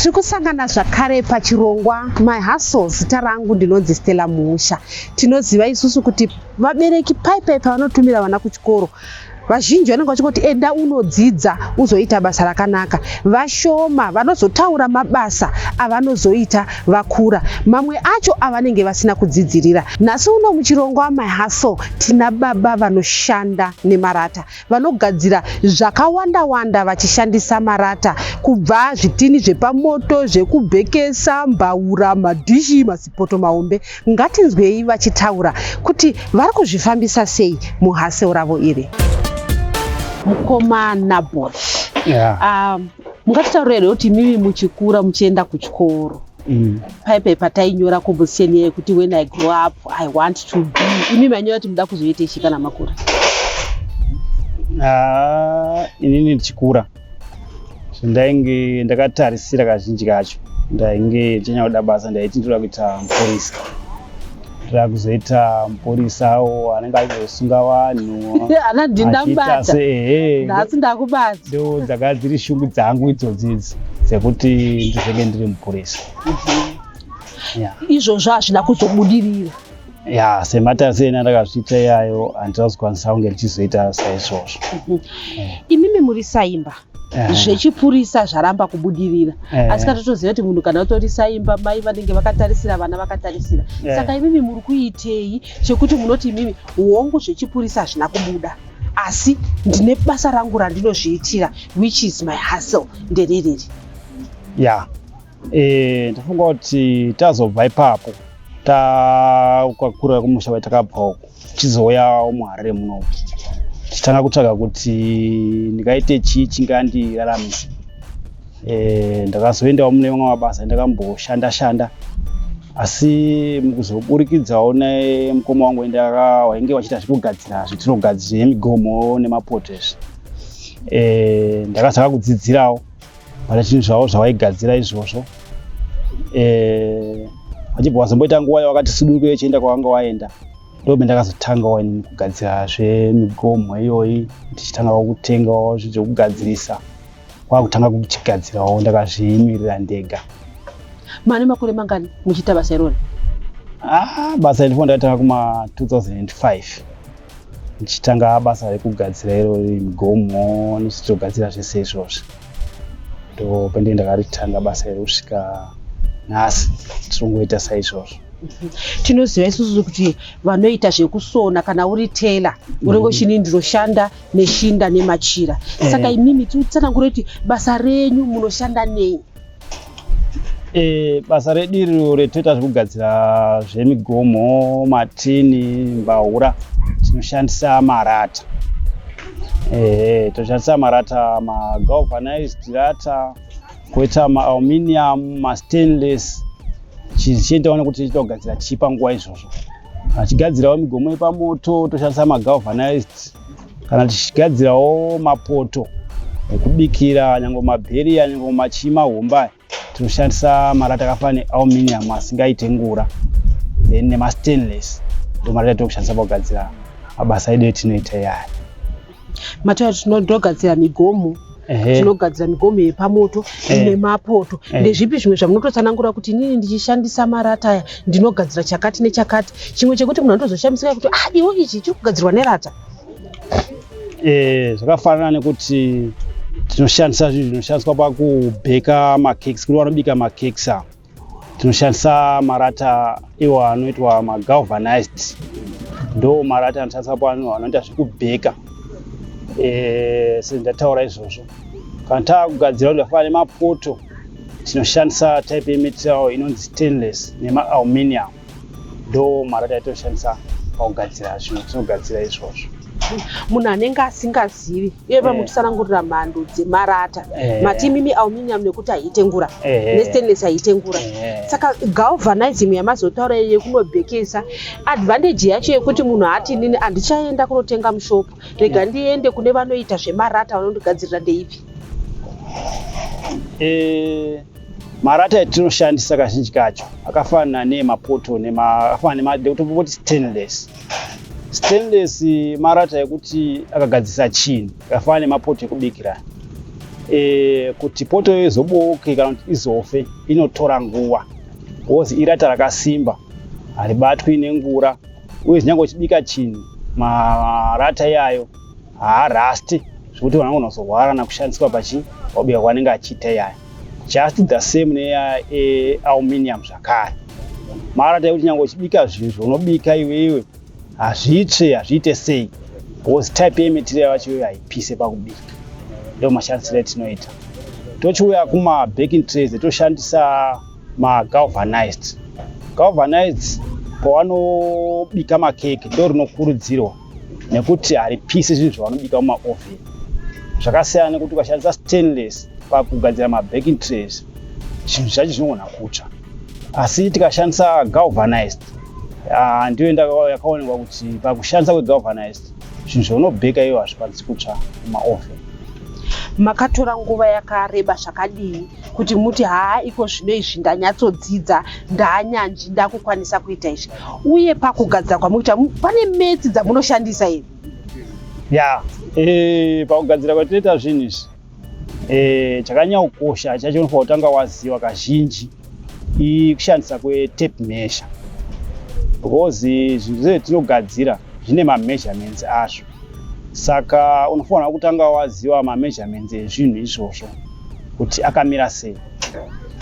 Tiri kusangana zvakare pachirongwa My Hustle. Zita rangu ndinonzi Stella Muusha. Tinoziva isusu kuti vabereki pai pai pavanotumira vana kuchikoro, vazhinji vanenge vachingoti enda unodzidza uzoita basa rakanaka. Vashoma vanozotaura mabasa avanozoita vakura, mamwe acho avanenge vasina kudzidzirira. Nhasi uno muchirongwa My Hustle tina baba vanoshanda nemarata, vanogadzira zvakawanda wanda vachishandisa marata, kubva zvitini zvepamoto, zvekubhekesa, mbaura, madhishi, masipoto mahombe. Ngatinzwei vachitaura kuti vari kuzvifambisa sei muhustle ravo iri. Mukoma Naboth, mungatitaurira here kuti imimi muchikura, muchienda kuchikoro, paipai patainyora composition yekuti "When I grow up I want to be", imi mainyora kuti muda kuzoita ichi kana makura? Ah, inini ndichikura, zvandainge ndakatarisira kazhinji kacho, ndainge ndichanyanya kuda basa. Ndaiti ndoda kuita mupurisa, ndoda kuzoita mupurisawo anenge achizosunga vanhu. Ana ndindamubata. Achiita ehe. Nhasi ndakubata. Ndo dzaka dziri shungu dzangu idzodzidzi dzekuti ndizenge ndiri mupurisa. Izvozvo hazvina kuzobudirira. Ya, sematarisiro andakazviita iyayo, handina kuzokwanisa kunge ndichizoita saizvozvo. Imimi muri saimba, zvechipurisa zvaramba kubudirira, asi kana totoziva kuti munhu kana utori saimba, mai vanenge vakatarisira, vana vakatarisira, saka imimi muri kuitei chekuti munoti imimi, hongu, zvechipurisa hazvina kubuda, asi ndine basa rangu randinozviitira, which is my hustle, nderereri? Ya, ndafunga kuti tazobva ipapo, takakura kumusha kwatakabva uko, tichizouya muHarare munomu, tichitanga kutsvaga kuti ndingaite chii chingandiraramisa. Ndakazoendawo mune mamwe mabasa ndakamboshanda shanda, asi mukuzoburikidzawo nemukoma wangu wainge wachiita zvekugadzira zvetinogadzira, zvemigomo nemapoto izvi, ndakazaka kudzidzirawo pane zvinhu zvavo zvavaigadzira izvozvo. Vachibva vazomboita nguva yavakati suduruke vachienda kwavanga waenda, ndobe ndakazotangawo inini kugadzira zvemigomo iyoyi, ndichitangawo kutengawo zvinhu zvekugadzirisa, kwakutanga kuchigadzirawo ndakazvimirira ndega. Mane makore mangani muchiita basa irori? Ah, basa iri ndakatanga kuma 2005, ndichitanga basa rekugadzira irori, migomo nezvitogadzira zvese izvozvi. Ndo pendenge ndakaritanga basa iri kusvika nhasi, tirongoita saizvozvo. Tinoziva isusu kuti vanoita zvekusona, kana uri tailor, unenge uchini ndinoshanda neshinda nemachira. Saka imimi titsanangure kuti basa renyu munoshanda nei? Basa redu iro retoita zvekugadzira zvemigomo, matini, mbaura, tinoshandisa marata. Toshandisa marata, magalvanized rata, koita maaluminium, mastainless, zvichiendawo nekuti tichida kugadzira chii panguva izvozvo. Kana tichigadzirawo migomo yepamoto, toshandisa magalvanized. Kana tichigadzirawo mapoto ekubikira, nyange mabheriya, nyange machii mahombe aya, tinoshandisa marata akafanana nealuminium asingaite ngura, then nemastainless. Ndo marata atiri pakugadzira mabasa edu etinoita iyaya. Mataura tinogadzira migomo, tinogadzira migomo yepamoto nemapoto. Ndezvipi zvimwe zvamunototsanangura kuti inini ndichishandisa marata aya ndinogadzira chakati nechakati, chimwe chekuti munhu anotozoshamisika kuti, "Ah, iwo ichi chiri kugadzirwa nerata"? Zvakafanana nekuti tinoshandisa zvinhu zvinoshandiswa pakubheka macakes, kuri vanobika macakes ava, tinoshandisa marata iwo anoitwa magalvanized. Ndo marata anoshandiswa pavanhu vanoita zvekubheka. Sendataura izvozvo, kana taakugadzira kuti zvakafanana nemapoto, tinoshandisa type yematerial inonzi stainless nemaaluminium. Ndo marata atinoshandisa pakugadzira zvinhu tinogadzira izvozvo. Munhu anenge asingazivi, uye pamutsanangurira mhando dzemarata, mati imimi aluminium nekuti haiite ngura, nestainless haiite ngura. Saka galvanizing yamazotaura iyi yekunobhekesa, advantage yacho yekuti munhu ati, "Inini handichaenda kunotenga mushopu, rega ndiende kune vanoita zvemarata vanondigadzirira," ndeipi? Marata atinoshandisa kazhinji kacho akafanana nemapoto, akafanana nekutopoti stainless. Stainless marata ekuti akagadzirisa chinhu akafanana nemapoto ekubikira. Kuti poto izobooke kana kuti izofe inotora nguva because irata rakasimba, haribatwi nengura, uye nyange uchibika chinhu marata iyayo haarasti zvekuti vanhu vanogona kuzorwara kana kushandiswa pachi pakubika kwaanenge achiita iyaya. Just the same nealuminium zvakare, marata ekuti nyange uchibika zvinhu zvaunobika iwewe hazvitsve, hazviite sei, because type yematerial yacho iyoyo haipise pakubika. Ndo mashandisiro etinoita. Tochiuya kuma-baking trays, toshandisa magalvanized. Galvanized pavanobika makeke ndo rinokurudzirwa nekuti haripisi zvinhu zvavanobika mumaoven. Zvakasiyana nekuti ukashandisa stainless pakugadzira mabaking trays, zvinhu zvacho zvinogona kutsva. Asi tikashandisa galvanized, ndiyo yakaonekwa kuti pakushandisa kwegalvanized zvinhu zvaunobheka iwo hazvikwanisi kutsva mumaoven. Makatora nguva yakareba zvakadii kuti muti, "Haa, iko zvino izvi ndanyatsodzidza, ndaanyanzvi, ndakukwanisa kuita izvi"? Uye pakugadzira kwamukuita pane maths dzamunoshandisa here? Ya, pakugadzira kwatinoita zvinhu izvi, chakanyanya kukosha chacho unofanira kutanga waziva kazhinji kushandisa kwetape measure, because zvinhu zvese tinogadzira zvine mameasurements azvo. Saka unofanira kutanga waziva mameasurements ezvinhu izvozvo kuti akamira sei,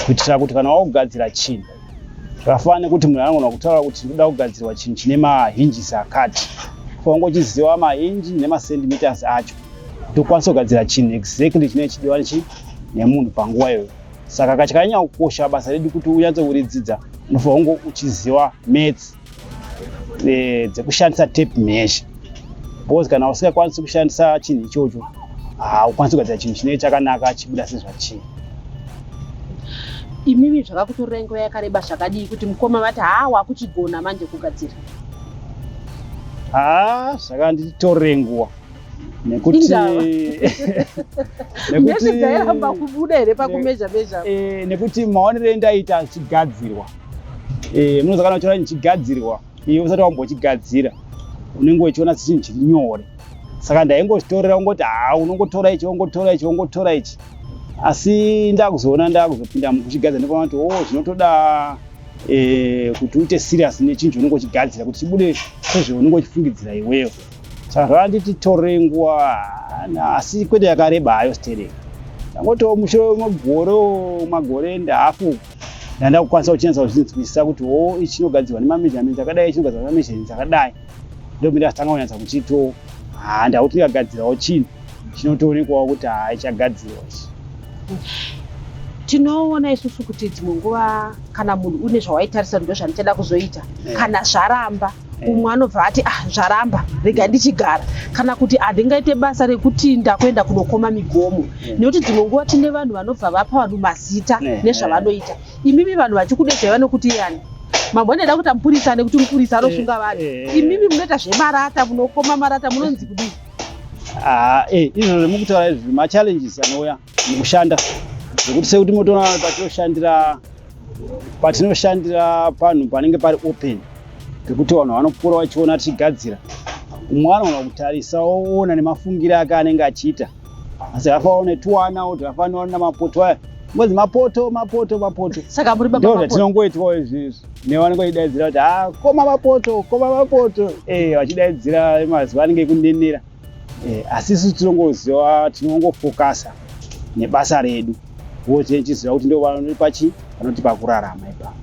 kuitira kuti kana wakugadzira chinhu, zvakafanana nekuti munhu anogona kutaura kuti ndoda kugadzirwa chinhu chine mahinges akati, ufanira uchiziva mahinji nemacentimeters acho kuti ukwanise kugadzira chinhu exactly chinenge chidiwa nemunhu panguva iyoyo. Saka chakanyanya kukosha basa redu kuti unyatse kuridzidza, unofanira kunge uchiziva maths dzekushandisa tape measure, because kana usingakwanisi kushandisa chinhu ichocho, haukwanisi kugadzira chinhu chinenge chakanaka chibuda sezvachiri. Imimi zvakakutorerai nguva yakareba zvakadii kuti mukoma vati, "Haa, wakuchigona manje kugadzira"? Haa, zvakanditorere nguva nekuti Indava? Maths dzairamba kubuda here pakumeasure measure? Nekuti maonero endaita achigadzirwa, munoziva kana uchiona chichigadzirwa iwe usati wambochigadzira, unenge uchiona sechinhu chiri nyore. Saka ndaingozvitorera kungoti, haa, unongotora ichi, wongotora ichi, wongotora ichi. Asi ndakuzoona ndakuzopinda mukuchigadzira, ndikaona kuti, oh, zvinotoda kuti uite serious nechinhu chaunenge uchigadzira kuti chibude sezvaunenge uchifungidzira iwewe. Saka zvakanditi torere nguva, asi kwete yakareba hayo stereka. Ndangotiwo mushure megore, magore and hafu, ndanda kukwanisa kuchinatsa kuzvinzwisisa kuti, o, ichi chinogadzirwa nemameasurements akadai, chinogadzirwa nemameasurements akadai. Ndomira tanga kunyatsa kuchito, haa, ndakuti ndikagadzirawo chinhu chinotoonekwawo kuti, haa, ichagadzirwa ichi. Tinoona isusu kuti dzimwe nguva kana munhu une zvawaitarisa ndo zvandichada kuzoita, kana zvaramba, umwe anobva ati, "Ah, zvaramba, rega ndichigara," kana kuti, "Handingaite basa rekuti ndakuenda kunokoma migomo," nekuti dzimwe nguva tine vanhu vanobva vapa vanhu mazita nezvavanoita. Imimi vanhu vachikudedzai vanokuti yani? Mambo anoda kuita mupurisa nekuti mupurisa anosunga vanhu. Imimi munoita zvemarata, munokoma marata, munonzi kudii? Ah, izvozvo zvemukutaura izvi machallenges anouya mukushanda, zvekuti sekuti motoona patinoshandira panhu panenge pari open, pekuti vanhu vanopfuura vachiona tichigadzira. Umwe anogona kutarisa oona nemafungiro ake anenge achiita, asi akafanana netuwana kuti akafanana namapoto aya, ngozi mapoto, mapoto, mapoto. Saka muri baba Ndo mapoto. Zvatinongoitwawo izvizvi nevanenge vachidaidzira kuti, "Ha, koma mapoto, koma mapoto," vachidaidzira mazuva anenge ekunenera. Asi isusu tinongoziva, tinongofokasa nebasa redu, wo tichiziva kuti ndo vanotipa vanotipa kurarama ipapo.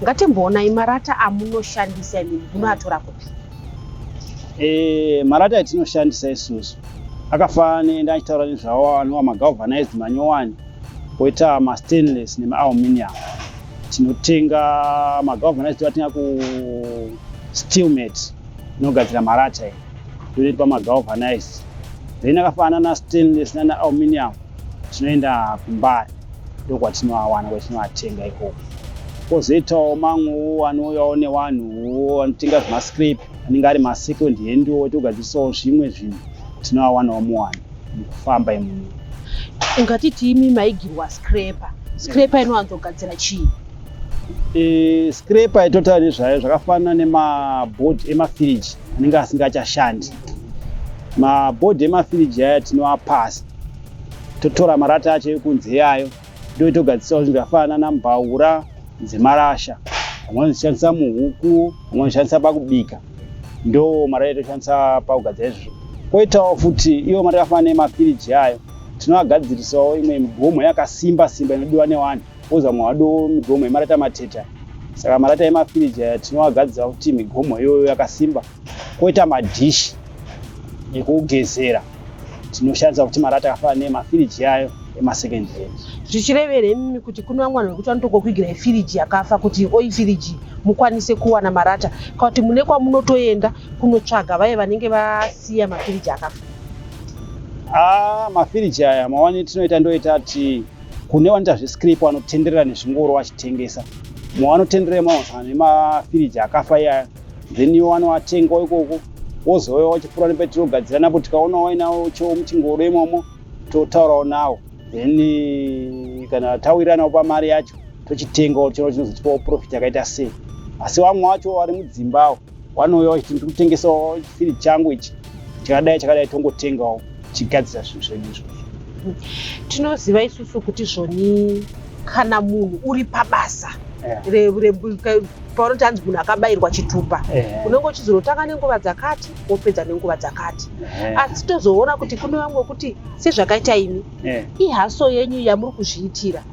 Ngatimboonai marata amunoshandisa imimi, munoatora kupi? Marata atinoshandisa isusu akafanana nendachitaura nezvawo anova magalvanized manyowani, poita mastainless nemaaluminium. Tinotenga magalvanized, toatenga kuSteelmate inogadzira marata iyi, tonotipa magalvanized. Then akafanana nastainless nana aluminium tinoenda kuMbare, ndokwatinoawana, kwatinoatenga ikoko. Kwozoitawo mamwewo anouyawo nevanhuwo vanotenga zvemascrap, anenge ari masecond handwo, togadzirisawo zvimwe zvinhu, tinoawanawo muwanhu mukufamba imomo. Ngatiti imi maigirwa scraper. Scraper inowanzogadzira chii? Scraper itotaura nezvayo zvakafanana nemabhodhi emafiriji anenge asingachashandi. Mabhodhi emafiriji aya tinoapasa. Totora marata acho ekunze iyayo, ndoitogadzisawo zvinhu zvakafanana nambaura dzemarasha. Vamwe vanozvishandisa muhuku, vamwe vanozvishandisa pakubika. Ndo marata etoshandisa pakugadzira izvozvo. Koitawo futi iwo marata akafanana nemafiriji ayo, tinoagadzirisawo imwe migomo yakasimba simba inodiwa nevanhu. Kozi vamwe havadiwo migomo yemarata matete. Saka marata emafiriji aya tinoagadzira kuti migomo iyoyo yakasimba. Koita madhishi ekugezera, tinoshandisa kuti marata akafanana nemafiriji ayo emasecond hand. Zvichirevera imimi kuti kune vamwe vanhu vekuti vanotokuigirai firiji yakafa kuti oi firiji mukwanise kuwana marata, kana kuti mune kwamunotoenda kunotsvaga vaye vanenge vasiya mafiriji akafa? Ah, mafiriji aya mawani tinoita ndoita ti kune vanoita zvescrap vanotenderera nezvingoro vachitengesa. Mavanotenderera manosangana nemafiriji akafa iyaya, then iwo vanoatengawo ikoko, wozouya wachipfuura nepetinogadzira napo, tikaonawo wainawo muchingoro imomo totaurawo nawo, then kana tawiriranawo pamari yacho tochitengawo, tichiona chinozotipawo profit yakaita sei. Asi vamwe vacho vari mudzimbawo vanouya vachiti ndiri kutengesawo chifiriji changu ichi chakadai chakadai, tongotengawo tichigadzira zvinhu zvedu izvozvo. Tinoziva isusu kuti zvoni kana munhu uri pabasa paunoti hanzi munhu akabayirwa chitupa, unenge uchizonotanga nenguva dzakati wopedza nenguva dzakati. Asi tozoona kuti kune vamwe kuti sezvakaita imi, ihustle yenyu yamuri kuzviitira.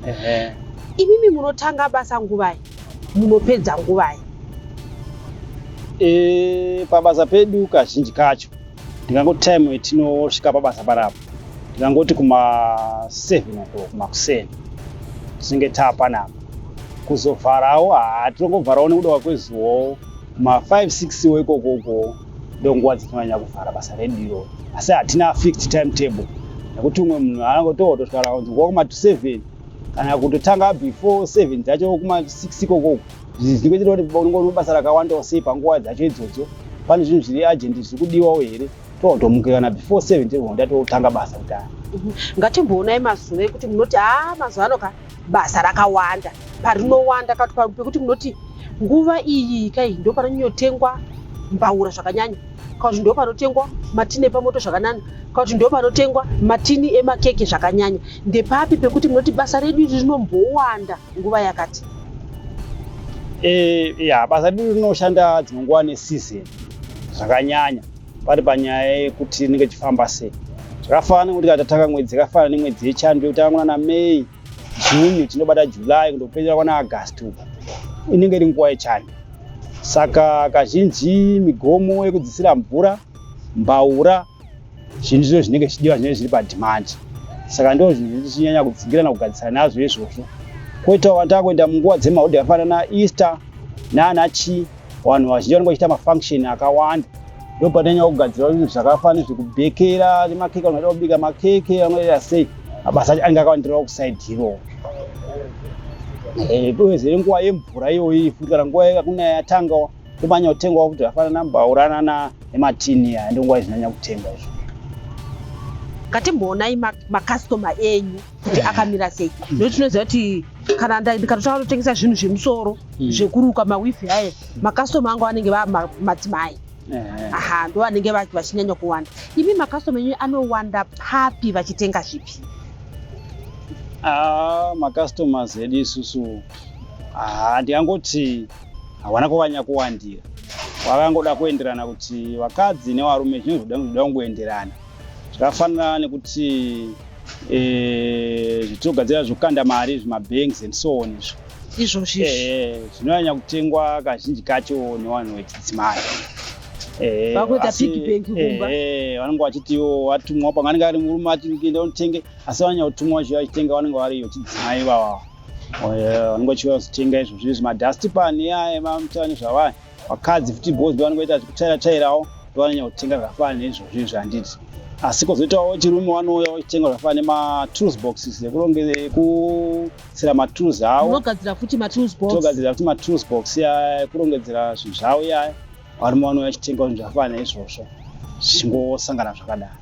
Imimi munotanga basa nguvai, munopedza nguvai? Pabasa pedu kazhinji kacho ndingangoti time yetinosvika pabasa panapa, ndingangoti kuma 7 o'clock makuseni tinenge taapanapa. Kuzovharawo, haa, tinongovharawo nekuda kwezuvawo kuma 5 6 wo ikoko uko, ndonguva dzatinonyanya kuvhara basa redu iroro. Asi hatina fixed timetable, nekuti umwe munhu anongotosvika nguva kuma 7 kana kutotanga before 7 dzacho, kuma 6 ikoko. Zvingoitira kuti unenge une basa rakawandawo sei panguva dzacho idzodzo, pane zvinhu zviri urgent zviri kudiwawo here, totomuka kana before 7 tirikuenda totanga basa kuti Ngatimboonai mazuva ekuti munoti, haa, mazuva ano ka basa rakawanda, parinowanda kati pekuti munoti nguva iyi kai ndo panonyanyotengwa mbaura zvakanyanya, kana kuti ndo panotengwa matini epamoto zvakanyanya, kana kuti ndo panotengwa matini emakeke zvakanyanya. Ndepapi pekuti munoti basa redu iri rinombowanda nguva yakati? Ya, basa redu rinoshanda dzimwe nguva neseason zvakanyanya, pari panyaya yekuti rinenge richifamba sei. Zvakafanana nekuti kana tatanga mwedzi yakafanana nemwedzi yechando, yekutanga kunana May, June, tinobata July kundopedzera kwana August uko, inenge iri nguva yechando. Saka kazhinji migomo yekudzisira mvura, mbaura, zvinhu zviro zvinenge zvichidiwa, zvinenge zviri pademand. Saka ndo zvinhu tichinyanya kudzingirana kugadzisana nazvo izvozvo. Koitawo vanhu takuenda munguva dzemaholiday akafanana naEaster naana chii, vanhu vazhinji vanenge vachiita mafunction akawanda, ndo patanyanya kugadzira zvinhu zvakafanana nezvekubhekera nemakeke, vanhu vanoda kubika makeke, vanoita sei, mabasa acho anenge akawandirawo kuside iroro. Uyezve nguva yemvura iyoyi futi, kana nguva yakunaya yatangawo, ndomanyanya kutengwawo kuti zvakafanana nambaura nana nematini aya, ndonguva izvinonyanya kutengwa izvo. Ngatimboonai makastoma enyu kuti akamira sei, nokuti tinoziva kuti kana ndikatotanga kutotengesa zvinhu zvemusoro, zvekuruka, maweave aya, makastoma angu anenge va madzimai. Aha, ndo vanenge vachinyanya kuwanda. Imi makastoma enyu anowanda papi, vachitenga zvipi? Ah, macustomers edu isusu, ah, ndingangoti hawana kuvanya kuwandira, vakangoda kuenderana kuti vakadzi nevarume zvinenge zvoda kungoenderana. Zvakafanana nekuti zvitinogadzira zvekukanda mari, zvimabanks and so on izvo. Izvozvi izvi. Zvinonyanya kutengwa kazhinji kacho nevanhu vechidzimai. Vakuita piggy bank kumba. Vanenge vachitiwo vatumwa, pamwe anenge ari murume achikuenda unotenge, asi vanyanya kutumwa vachiuya vachitenga vanenge vari vechidzimai ivava. Vanenge vachiuya kuzotenga izvozvo izvi, madust pan aya mamutani zvavaya. Vakadzi futi boys ndo vanenge vaita zvekutsvaira tsvairawo, ndo vanonyanya kutenga zvakafanana neizvozvo izvi, handiti? Asi kwozoitawo chirume vanouya vachitenga zvakafanana nematools boxes ekuisira matools avo. Munogadzira futi matools box? Togadzira futi matools box aya ekurongedzera zvinhu zvavo iyaya. Varume vanouya vachitenga zvinhu zvakafanana neizvozvo, zvichingosangana zvakadaro.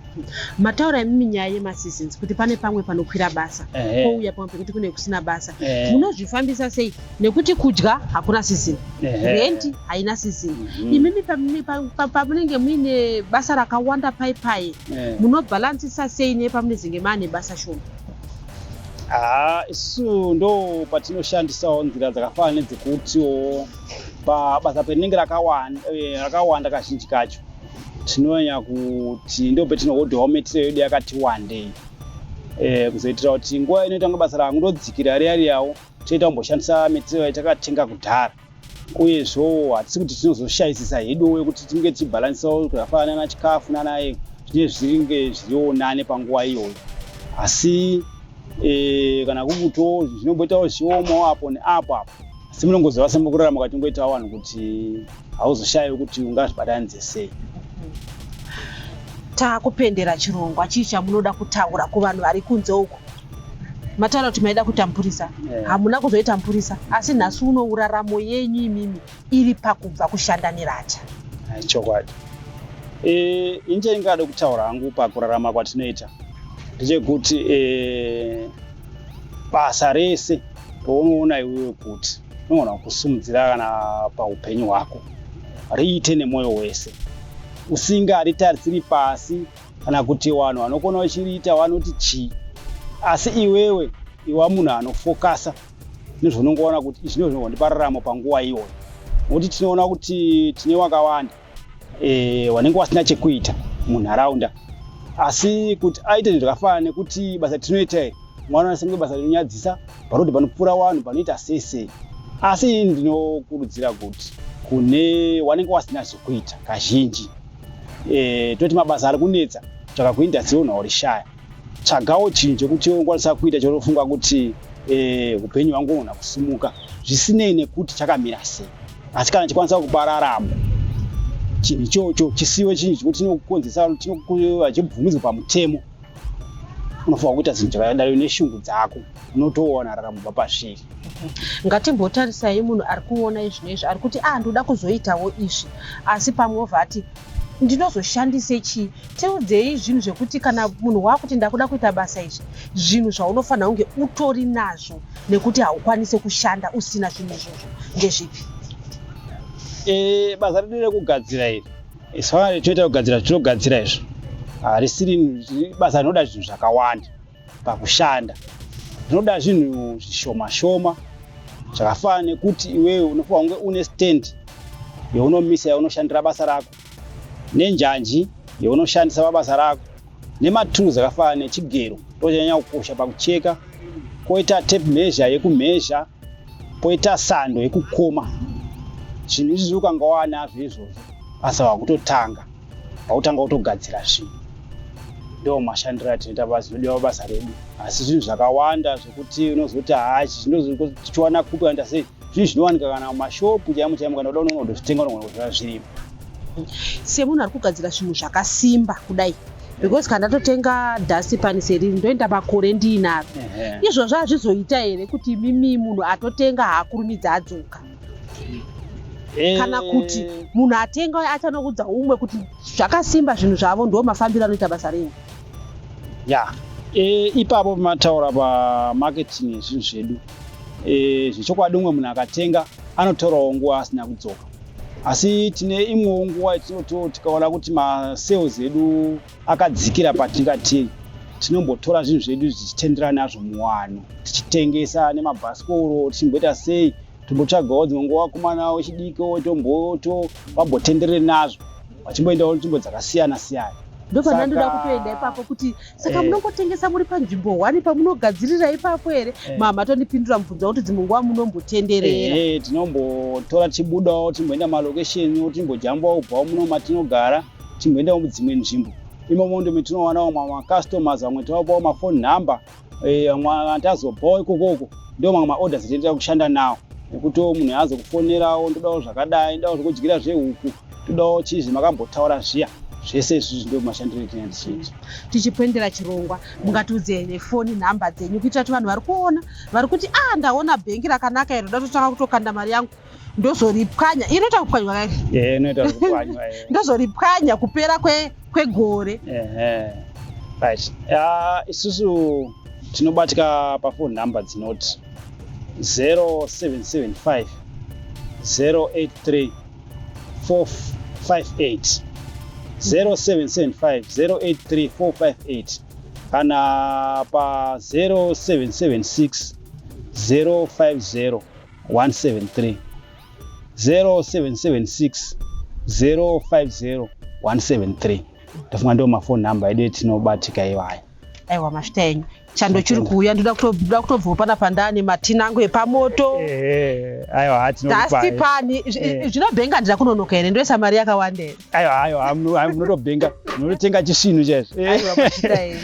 Mataura imimi nyaya yemaseasons, kuti pane pamwe panokwira basa, kouya pamwe pekuti kune kusina basa. Munozvifambisa sei? Nekuti kudya hakuna season, rent haina season. Imimi pamunenge muine basa rakawanda pai pai, munobhalansisa sei nepamunezenge maane basa shoma? Haa, isusu ndo patinoshandisawo nzira dzakafanana nedzekutiwo pabasa perinenge rakawanda, kazhinji kacho tinonyanya kuti ndo petinohodhawo material yedu yakati wandei, kuzoitira kuti nguva inoita kunge basa rangodzikira riya riyawo, toita kumboshandisa material yatakatenga kudhara. Uyezvo hatisi kuti tinozoshayisisa hedu yekuti tinge tichibhalansisawo zvakafanana nachikafu nanaye, zvinenge zviringe zviriwo nane panguva iyoyo. Asi kana kukuto zvinomboitawo zvichiomawo apo neapo apo, asi munongoziva semukurarama kwatingoitawo vanhu kuti hauzoshayiwi kuti ungazvibatanidze sei. Taakupendera chirongwa, chii chamunoda kutaura kuvanhu vari kunze uko? Mataura kuti maida kuita mupurisa, hamuna kuzoita mupurisa, asi nhasi uno uraramo yenyu imimi iri pakubva kushanda nerata. Chokwadi. Ini chandingada kutaura hangu pakurarama kwatinoita ndechekuti basa rese paunoona iwewe kuti unogona kusimudzira kana paupenyu hwako, riite nemwoyo wese, usingaritarisiri pasi kana kuti vanhu vanokona vachiriita vanoti chii. Asi iwewe iwa munhu anofokasa nezvaunongoona kuti izvi ndizvo zvinondipa raramo panguva iyoyo, nokuti tinoona kuti tine wakawanda vanenge vasina chekuita munharaunda, asi kuti aite zvinhu zvakafanana nekuti basa tinoita iri, mwana senge basa rinonyadzisa parodhi, panopfuura vanhu, panoita sei sei. Asi ini ndinokurudzira kuti kune wanenge wasina zvekuita, kazhinji toti mabasa ari kunetsa, tsvaka kuindustry unhaurishaya, tsvagawo chinhu chekuti unokwanisa kuita chaunofunga kuti upenyu hwangu unogona kusimuka, zvisinei nekuti chakamira sei. Asi kana chikwanisa kupa raramo, chinhu ichocho chisiwe chinhu chekuti chinokukonzesa, chibvumidzwe pamutemo, unofanira kuita zvinhu zvakadaro neshungu dzako, unotowana raramo kubva pazviri. Ngatimbotarisai munhu ari kuona izvino izvi, ari kuti, "Ah, ndoda kuzoitawo izvi," asi pamwe obva ati, "Ndinozoshandise chii?" Tiudzei zvinhu zvekuti kana munhu waakuti, "Ndakuda kuita basa izvi," zvinhu zvaunofanira kunge utori nazvo, nekuti haukwanisi kushanda usina zvinhu izvozvo, ndezvipi? Basa redu rekugadzira iri, isana tinoita kugadzira, zvatinogadzira izvi harisiri basa rinoda zvinhu zvakawanda pakushanda. Rinoda zvinhu zvishoma shoma, zvakafanana nekuti iwewe unofanira kunge une stand yaunomisa yaunoshandira basa rako, nenjanji yaunoshandisa pabasa rako, nematools akafanana nechigero, ndochanyanya kukosha pakucheka, koita tape measure yekumezha, poita sando yekukoma. Zvinhu izvi ukanga wanazvo izvozvo, basa wakutotanga, wakutanga kutogadzira zvinhu. Ndo mashandiro atinoita basa, zvinodiwa pabasa redu. Asi zvinhu zvakawanda zvekuti unozoti, "Haa, tichiwana kupi?" Kana sei, zvinhu zvinowanika kana mumashopu chaimo chaimo. Kana uda unogona kutozvitenga, unogona kuzviona zvirimo. Semunhu ari kugadzira zvinhu zvakasimba kudai, because kana ndatotenga dustpan seriri, ndoenda makore ndiinaro, izvozvo hazvizoita here kuti imimi munhu atotenga haakurumidza adzoka, kana kuti munhu atenga achanoudza umwe kuti zvakasimba zvinhu zvavo? Ndo mafambiro anoita basa renyu? Ya, ipapo mataura pamarketing yezvinhu zvedu. Zvechokwadi, umwe munhu akatenga anotorawo nguva asina kudzoka, asi tine imwewo nguva yatinoti tikaona kuti masales edu akadzikira patingatiri, tinombotora zvinhu zvedu zvichitenderana nazvo muwano, tichitengesa nemabhasikoro, tichimboita sei, tombotsvagawo dzimwe nguva vakomana vechidiki tomboto vambotenderere nazvo, vachimboendawo nzvimbo dzakasiyana siyana. Ndopana ndoda kutoenda ipapo kuti saka munongotengesa muri panzvimbo one pamunogadzirira ipapo here? Mama tondipindura mubvunzo kuti dzimwe nguva munombotenderera. Tinombotora tichibudawo, timboenda malocation, timbojambawo kubvawo muno matinogara, timboendawo mudzimwe nzvimbo. Imomo ndo metinowanawo macustomers, vamwe tovapawo mafone number, vamwe tazobvawo ikokoko, ndo mamwe maorders atinoita kushanda nawo, nekuti munhu azokufonerawo, "Ndodawo zvakadai, ndodawo zvekudyira zvehuku, todawo chizvi makambotaura zviya." Zvese izvizvi ndo mashandiro etinenge tichiita. Tichipendera chirongwa, mungatiudze nefoni nhamba dzenyu kuitira kuti vanhu vari kuona vari kuti, "A, ah, ndaona bhengi rakanaka iro, ndatotanga kutokanda mari yangu, ndozoripwanya." Inoita kupwanywa kai? Inoita kupwanywa. Ndozoripwanya kupera kwegore. Right, isusu tinobatika pafoni nhamba dzinoti 0775 083 458, 0775 083 458, kana pa 0776 050 173, 0776 050 173. Ndafunga ndo mafoni nhamba edu etinobatika iwayo. Aiwa, mazvita enyu. Chando chiri kuuya, ndoda kutobvawo panapa ndane matina angu epamoto. Aiwa. Dust pan zvinobhenga. Ndira kunonoka here? Ndoisa mari yakawanda here? Aiwa, aiwa, munotobhenga, munototenga chisvinu chaizvo. Aiwa, mazvita enyu.